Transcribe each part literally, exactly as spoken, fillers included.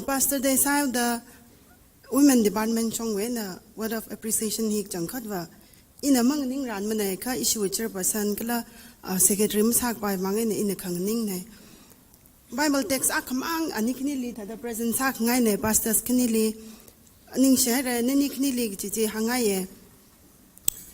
Pastor Day sāhaoda Women Department shongwui eina word of appreciation hi kachangkhatva ina manganing rāmana kha ishiwui chairperson kala, ah, secretary masākapai mang eina ina khanganingna. Bible text akhamang ani khanili thāda present sākhangaina, pastors khanili. Ningshihaira, nani khanili kaji chi hāngngaiya.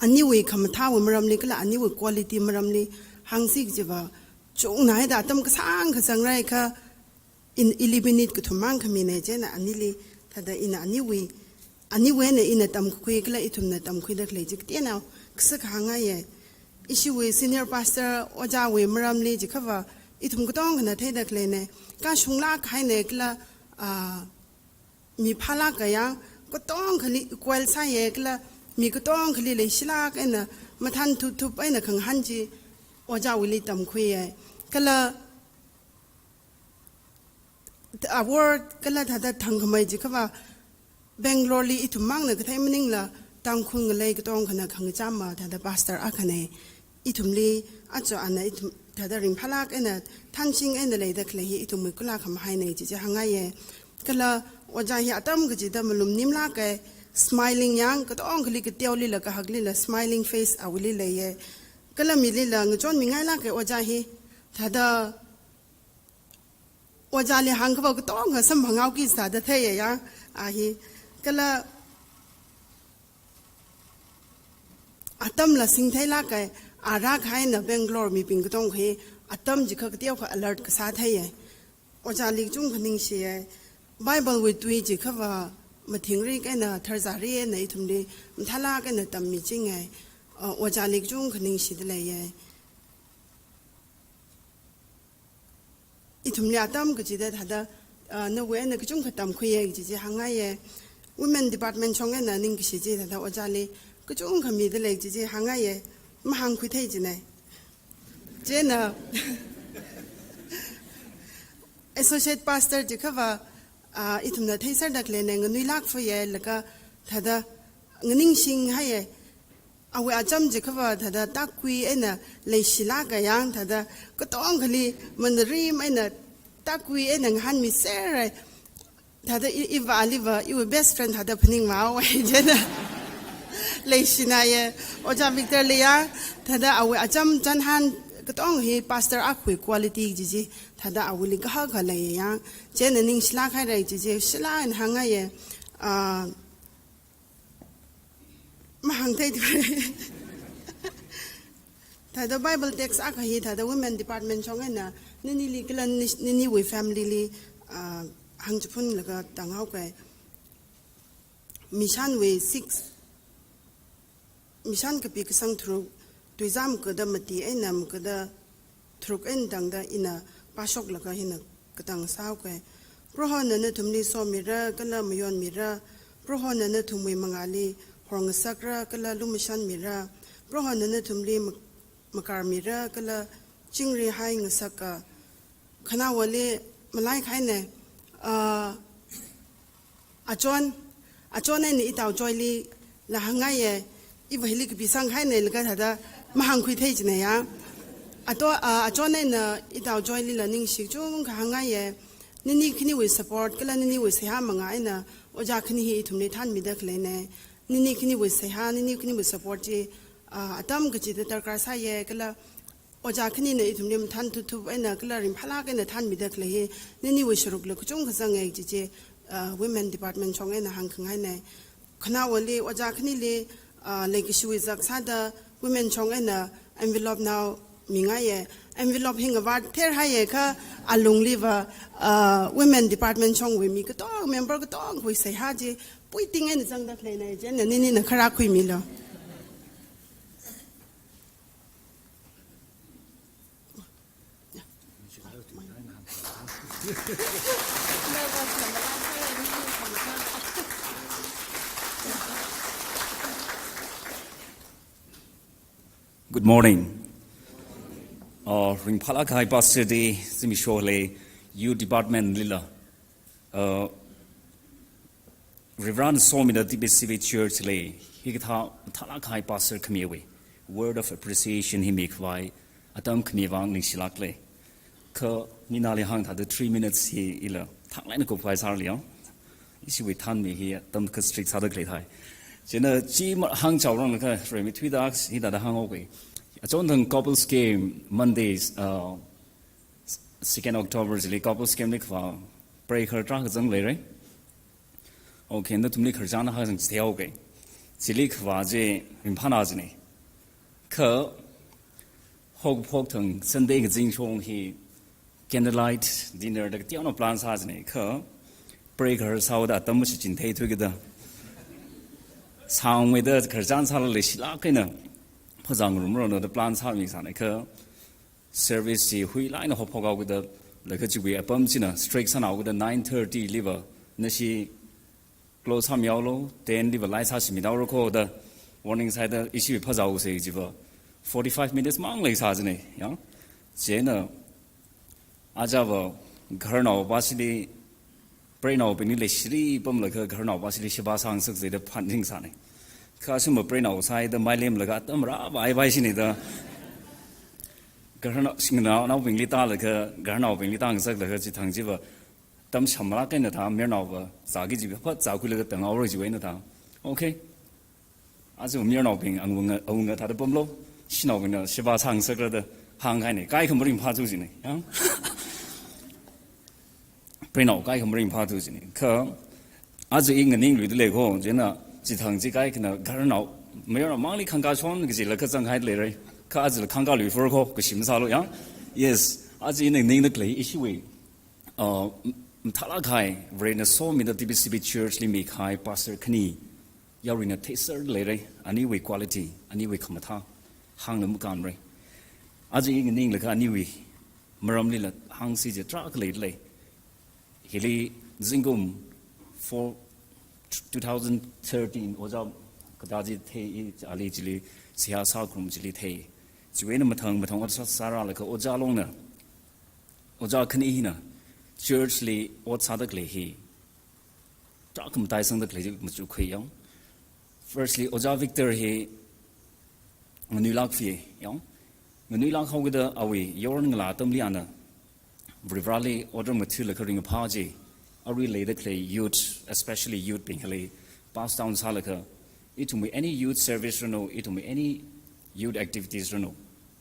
Aniwui khamathāwui maramli kala aniwui quality maramli hāngsi kajiva chungna haida atam kasāng kazangra kha in eliminate kathum mang khamina, chieina anili thāda ina aniwui, aniwui eina ina tamkhui kala ithumna tamkhuida khalei chi kateonao kasā hāngngaiya. Ishiwui senior pastor ojāwui maramli jiakhava ithum katongkhana theida khaleina. Kashunglāk kahaina kala, ah, mi phālāk kahai yang katongkhali equal sāya kala mi katongkhali leishilāk eina mathān thupthup eina khangahān chi ojāwuili tamkhuiya. Kala award kala thāda thangkhamei jiakhava Bangalore li ithum mangna kathei maningla Tangkhul ngalei katongkhana khangachāma thāda pastor akhana. Ithumli aja ana ithum thāda ringphālāk eina thanshing eina leida khalei hi ithumwui kula khamahaina chi chi hāngngaiya. Kala ojā hi atam kachida malum nimlāka, smiling yang katongkhali kateolila kahaklila smiling face awuili leiya. Kala milila ngachonmingailāka ojā hi. Thāda ojāli hāngkhava katongkha samphanghaoki sāda theiya ya, a hi. Kala atamla singtheilāka, a rākahaina Bangalore mibing katongkha hi atam jiakha kateokha alert kasā theiya. Ojāli kachungkha ningshiya. Bible wui tui jiakhava mathingrik eina tharzāri eina ithumli mathālāk eina tammichinga. Uh, ojāli kachungkha ningshida leiya. Ithumli atam kachida thāda, ah, nawui eina kachungkha tamkhuiya kaji chi hāngngaiya. Women department shong eina ningkashi chi thāda ojāli kachungkha mida lei kaji chi hāngngaiya. Mahāngkhuithei jina. Chieina associate pastor jiakhava, ah, ithumna theiserda khaleina, nganuilāk fuya laga thāda nganingshinghaiya. Awui acham jiakhava thāda tākui eina leishilāk kahai yang thāda katongkhali manarim eina tākui eina ngahānmisera. Thāda i, iva aliva, iwui best friend thāda phaningmāhaowa chieina leishināya. Ojā Victor li ya, thāda awui acham chānhān katong hi pastor akhawui quality kaji chi thāda awuili kahak akha leiya. Chieina ningshilāk haira kaji chi shilāk eina hāngngaiya. Ah, mahāngtheithuwa. Thāda Bible text akha hi thāda women department shong eina nanili kala nani, naniwui family li, ah, hāngchiphunlaga tānghaoka. Mishanwui six, Mishan kapi kasang tharuk, tuizā makada mati eina makada tharuk eina tangda ina pāshoklaga hina katang sāhaoka. Prohona nathumli somira kala mayonmira, Prohona nathumwui mangāli horngasakra kala lumashanmira, Prohona nathumli mak-, makarmira kala chingri haingasaka. Khanaowali malaikahaina, ah, achon, achon eina Itao Joy lila hāngngaiya, iva hili kapisang haina laga thāda mahāngkhuithei jina ya. Ato, ah, achon eina Itao Joy lila ningshi kachungkha hāngngaiya. Nani khaniwui support kala naniwui seihā mangā eina ojā khani hi ithumli thānmida khaleina. Nani khaniwui seihā, nani khaniwui support chi, ah, atam kachida darkar sāya kala ojā khanina ithumli mathān thupthup eina kala ringphālāk eina thānmida khalei hi naniwui sharukla kachungkha zanga kaji chi, ah, women department shong eina hāngkhangaina. Khanaowali ojā khanili, ah, leikashiwui zak sāda women shong eina envelope nao mingaiya. Envelope hi ngavāt therhaiya kha alungliva, ah, women department shongwui mi katong, member katongwui seihā chi puiting eina zangda khaleina, chieina nanina khara khuimilu. Good morning. Uh, ringphālāk kahai Pastor Day zimiksho lei, youth department lila. Uh, Reverend Somida T B C V Church lei, hikathā mathālāk kahai pastor khamiwui word of appreciation hi mikhavai atam khami vang ningshilāk lei. Kha nina lihang thāda three minutes hi ila hānglāk eina kupkahai sāli ya. Ishiwui thanmi hi atam kha strict sāda khalei thai. Chieina chi ma hāngchaorang laga reimi thuida hithāda hānghaoki. Achonthang couples camp Mondays, uh, second October chili couples camp li khavā preigaharā tarākha zangleira. Okay, nathumli khararchan akha zang theoki. Chili khavā chi ringphāna jina. Kha haokaphok thang Sunday kazingshong hi candlelight dinner da kateonao plan sā jina. Kha preigaharā sāhaoda atam mashichin theithui kida sāngmeida khararchan sālala leishilāk eina phazā ngarumranu da plan sāmi sāna. Kha service chi huilāk eina haophok haokida, laga chiwui apam china strict sānhaokida nine thirty liva nashi close sāmihaolu, ten liva lai sāshimihaora kho da warning sāhaida ishi phazāhaosa chiva forty-five minutes mang leisā jina ya. Chieina ajava gaharnao pāshili preinaobingli leishiri pamlaga gaharnao pāshili sheba sāngasaksa da phanring sāna. Kha suma preinao sāhaida mailemlaga atam rāvāi vāishina da gaharnao, singnaonaobingli tālaga gaharnaobingli tāngasaklaga chithang chiva atam shamlāk eina thā mayarnaova zāki chiva phat zākhuilaga tānghaora chiwui eina thā. Okay. Aja mayarnaobing awunga, awunga thāda pamlu, shanaobingna sheba sāngasakra da hāngkahaina, kaikha maringphāthu jina ya. Preinao kaikha maringphāthu jina. Kha aja i nganingluida lei kho, chieina chithang chi kaikhana gaharnao mayarnao mangli khangkā shon kaji laga zanghaida leira. Kha ajala khangkālui for kho, kashi masālu ya. Yes, aja ina nganingda khalei ishiwui, uh, m-, mathālāk kahai, Varena somida T B C B church li mikahai pastor khani yaruina theiserda leira, aniwui quality, aniwui khamathā hāngla makānmara. Aja i nganinglaga aniwui maramlila hāngsi chi tarākha leida lei. Hili zingkum four, two thousand thirteen ojā kathā chi thei, i ali chili seihā sākharum chili thei. Chiwui eina mathang mathang ot sā, sārālaga ojā longna, ojā khani hina church li ot sāda khalei hi tarākha mataisangda khalei chi machukhui ya. Firstly, Ojā Victor hi nganuilāk fi ya. Nganuilāk haokida awui yaron ngalā atamli ana Varivarāli otram ngathālaga ringphā chi, arui leida khalei youth, especially youth bing hili pass down sālaga, ithumwui any youth service ranu, ithumwui any youth activities ranu,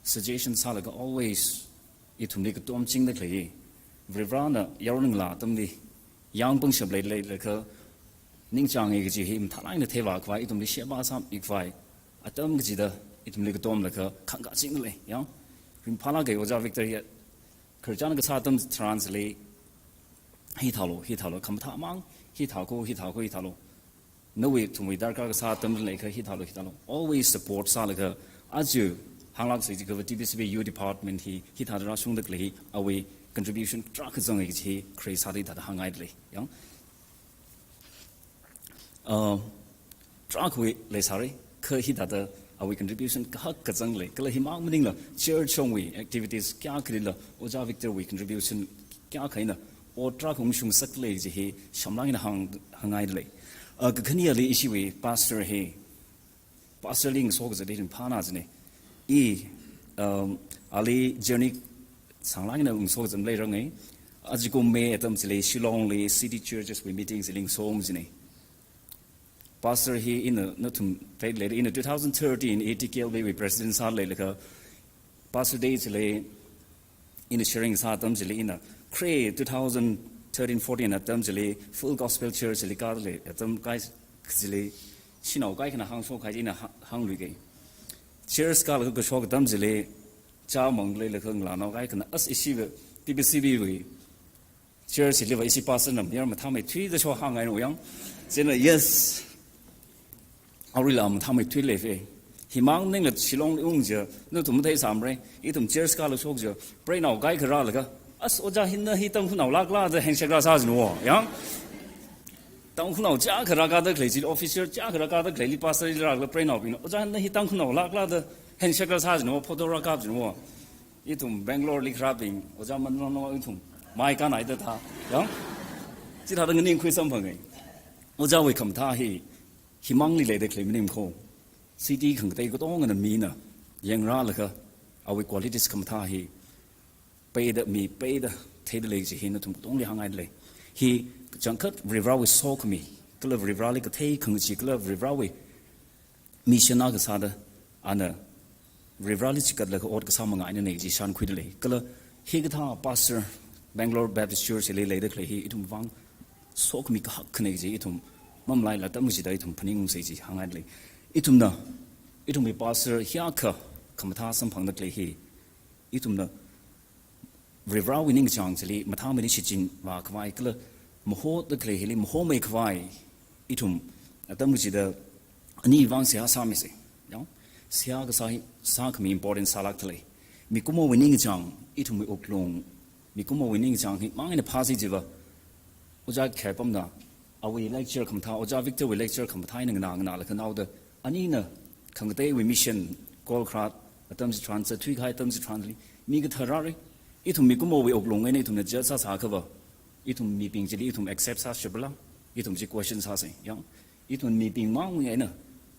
suggestion sālaga always ithumli katomchingda khalei, Varivarāna yaron ngalā atamli yāng pangshap leilei laga ningchānga kaji hi mathālāk eina theivā khavai, ithumli sheba sāmi khavai, atam kachida ithumli katomlaga khangkāchingda lei ya. Ringphālāka Ojā Victor hi khararchan kasā atam tharan chili hithālu, hithālu, khamathā mang, hithā kho, hithā kho, hithālu. Nawui ithumwui darkar kasā atam leikha hithālu, hithālu. Always support sālaga, aja hānglāksa chiakha T B C B youth department hi hithāda rāshungda khalei hi awui contribution tarākha zanga kaji hi khare sāda hithāda hāngngaida lei ya. Uh, tarākhawui leisāra, kha hithāda awui contribution kahak kazang lei, kala himang maningla church shongwui activities kayākhalila Ojā Victor wui contribution kayākha eina ot tarākha ungshung ngasak lei kaji hi shamlāk eina hāng, hāngngaida lei. Uh, kakhaneli ishiwui pastor hi, pastor li ngaso kazat hi ringphāna jina. I, um, ali journey sānglāk eina ngaso kazat maleiranga. Ajakum May atam chili Shillong li city churches wui meeting chili ngaso jina. Pastor hi ina nathum theida lei, ina two thousand thirteen A T K L B wui president sāda leilaga, Pastor Day chili ina sharing sā atam chili ina, khare two thousand thirteen fourteen atam chili Full Gospel Church chili kāda lei atam kai chili, shanao kaikhana hāngshok kahai ina hā-, hāngluika. Church kālaga kashok atam chili, chāmang leilaga ngalānao kaikhana, as ishiva T B C B wui church liva ishi pastor na mayar mathāmeithuida sho hāngngai no yang. Chieina, yes. Aruila mathāmeithui lei fe. Himang maningla Shillong li ung chiakha, nathum matheisāmara, ithum church kālaga shok chiakha, preinao kaikha rālaga, as Ojā hina hi Tangkhulnao lākla da handshake rāsā jino, yang. Tangkhulnao chiyākha rākāda khalei chili, officer chiyākha rākāda khaleili pastor li rālaga preinaobingna, Ojā hina hi Tangkhulnao lākla da handshake rāsā jino, photo rākap jino. Ithum Bangalore li kharābing, Ojā manlonglo ithum, mai kānaida thā, yang. Chithāda nganingkhui samphanga. Ojāwui khamathā hi, himangli leida khalei maning kho. City khangatei katongana mina yangrālaga, awui qualities khamathā hi, peida, mi peida theida lei kaji hi nathum katongli hāngngaida lei. Hi kachangkhat Varivarāwui sokhami, kala Varivarāli kathei khangachee, kala Varivarāwui mission akha sāda, ana Varivarāli chikatlaga ot kasā mangā eina nei kaji shānkhuida lei. Kala hikathā pastor Bangalore Baptist Church li leida khalei hi ithumwui vang sokhami kahak akhana kaji ithum mamalaila atam kachida ithum phaningungsa kaji hāngngaida lei. Ithumna, ithumwui pastor hiyākha khamathā samphangda khalei hi, ithumna Varivarāwui ningkachāng chili mathāmeida shichinvā khavai kala mahoda khalei hili mahomei khavai, ithum atam kachida aniwui vang seihā sāmisa. Yang, seihā kasā hi sākhami important sālākda lei. Mikumowui ningkachāng, ithumwui wuklung, mikumowui ningkachāng hi mang eina phāsa jiva, Ojā Kherpamna awui lecture khamathā, Ojā Victor wui lecture khamathā eina nganā nganālaga naoda, anina khangateiwui mission call kharā atam chitharan, zatthui kahai atam chitharanli, mi kathara rāra. Ithum mikumowui wuklung eina ithumna judge sāsā akhava, ithum mibing chili ithum accept sāshapla, ithum chi question sāsa. Yang, ithum mibing mangwui eina,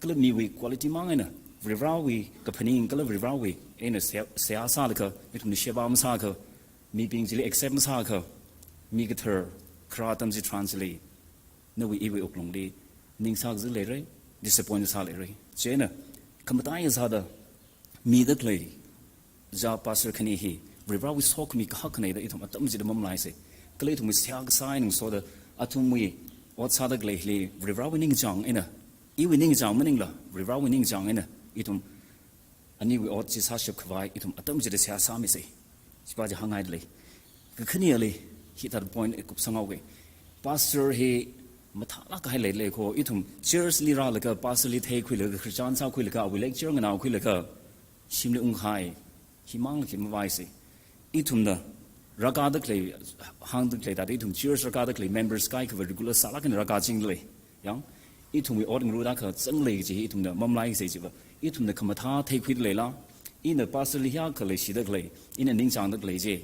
kala miwui quality mang eina, Varivarāwui kaphaning kala Varivarāwui eina seihā, seihā sālaga, ithumna sheba masāakha, mibing chili accept masāakha, mi kathara kharā atam chitharan chili, nawui iwui wuklungli ning sākazā leira, disappoint sā leira. Chieina, khamataiya sāda mida khalei ojā pastor khani hi Varivarāwui sokhami kahak akhana da ithum atam kachida mamalaisa. Kala ithumwui seihā kasā eina ngasoda, athumwui ot sāda khalei hili Varivarāwui ningkachāng eina, iwui ningkachāng maningla, Varivarāwui ningkachāng eina ithum aniwui ot chi sāshap khavai ithum atam kachida seihā sāmisa. Chiva chi hāngngaida lei. Kakhaneli, hithāda point kupsanghaoga. Pastor hi mathālāk kahai leilei kho, ithum church li rālaga, pastor li theikhuilaga, Christian sākhuilaga, awui lecture nganākhuilaga, shimli ungkahai, himangla khi mavaisa. Ithumna rākada khalei, hāngda khalei thāda ithum church rākada khalei members kaikhava regular sālāk eina rākachingda lei. Yang, ithumwui ot ngarut akha zanglei kaji hi ithumna mamalaisa jiva, ithumna khamathā theikhuida leila, ina pastor li hiyākha leishida khalei, ina ningchāngda khalei chi,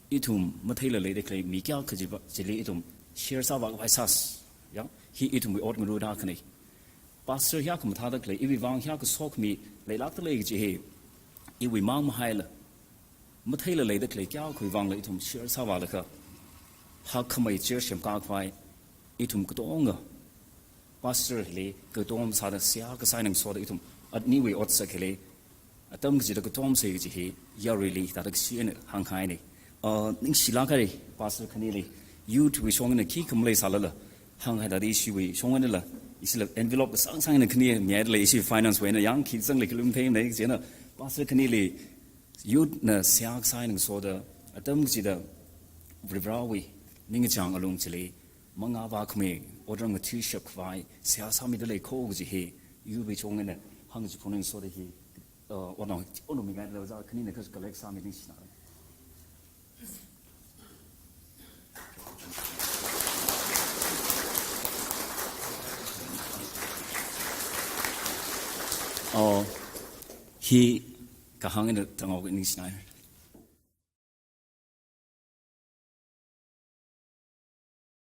ithum matheila leida khalei mi kayākha chiva chili ithum share sāvā khavai sāsa. Yang, hi ithumwui ot ngarut akhana. Pastor hiyākha mathāda khalei, iwui vang hiyākha sokhami leilākda lei kaji hi, iwui mang mahaila, matheila leida khalei kayākhawui vangla ithum share sāvālaga, hakkhamei church semkā khavai, ithum katonga pastor li katom sāda seihā kasā eina ngasoda ithum aniwui otsak hili atam kachida katomsa kaji hi yaruili hithāda kashi eina hānghaina. Uh, ningshilāk kahai pastor khanili, youth wui shong eina khikha maleisālala, hānghai thāda ishiwui shong einala, ishila envelope kasāngsang eina khani mihaida lei, ishi finance wui eina yang khi zangli khi lum theimana, chieina pastor khanili youth na seihā kasā eina ngasoda, atam kachida Varivarāwui ningkachāng alung chili mangā vākhamei otram ngathuishap khavai seihā sāmida lei kho kaji hi, youth wui shong eina hāngchiphun eina ngasoda hi, uh, otnao, otnao mingaida lei, ojā khanina kha collect sāmi ningshina. Oh, hi kahāng eina tanghaoga ningshina.